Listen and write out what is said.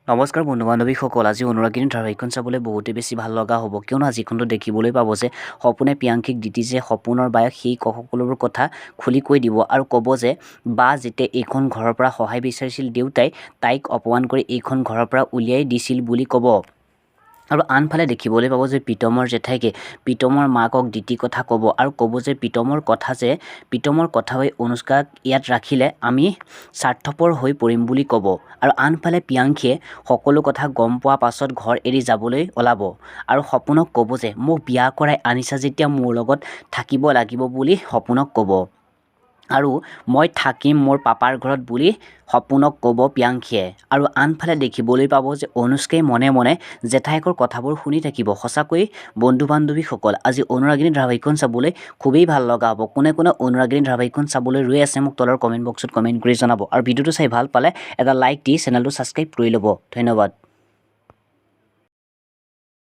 নমস্কাৰ বন্ধু বান্ধৱীসকল, আজি অনুৰাগিনী ধাৰাবাহিকখন চাবলৈ বহুতেই বেছি ভাল লগা হ'ব, কিয়নো আজিখনটো দেখিবলৈ পাব যে সপোনে প্ৰিয়াংশীক দিতি যে সপোনৰ বায়ক সেই সকলোবোৰ কথা খুলি কৈ দিব আৰু ক'ব যে বা যেতিয়া এইখন ঘৰৰ পৰা সহায় বিচাৰিছিল, দেউতাই তাইক অপমান কৰি এইখন ঘৰৰ পৰা উলিয়াই দিছিল বুলি ক'ব। আৰু আনফালে দেখিবলৈ পাব যে প্ৰীতমৰ জেঠাইকে প্ৰীতমৰ মাকক দিতি কথা ক'ব আৰু ক'ব যে প্ৰীতমৰ কথা হৈ অনুষ্কাক ইয়াত ৰাখিলে আমি স্বাৰ্থপৰ হৈ পৰিম বুলি ক'ব। আৰু আনফালে প্ৰিয়াংশীয়ে সকলো কথা গম পোৱা পাছত ঘৰ এৰি যাবলৈ ওলাব আৰু সপোনক ক'ব যে মোক বিয়া কৰাই আনিছা যেতিয়া মোৰ লগত থাকিব লাগিব বুলি সপোনক ক'ব আৰু মই থাকিম মোৰ পাপাৰ ঘৰত বুলি সপোনক ক'ব প্ৰিয়াংশীয়ে। আৰু আনফালে দেখিবলৈ পাব যে অনুষ্কাই মনে মনে জেঠায়েকৰ কথাবোৰ শুনি থাকিব। সঁচাকৈ বন্ধু বান্ধৱীসকল, আজি অনুৰাগিনী ধাৰাবাহিকখন চাবলৈ খুবেই ভাল লগা হ'ব। কোনে কোনে অনুৰাগিনী ধাৰাবাহিকখন চাবলৈ ৰৈ আছে, মোক তলৰ কমেণ্ট বক্সত কমেণ্ট কৰি জনাব। আৰু ভিডিঅ'টো চাই ভাল পালে এটা লাইক দি চেনেলটো ছাবস্ক্ৰাইব কৰি ল'ব। ধন্যবাদ।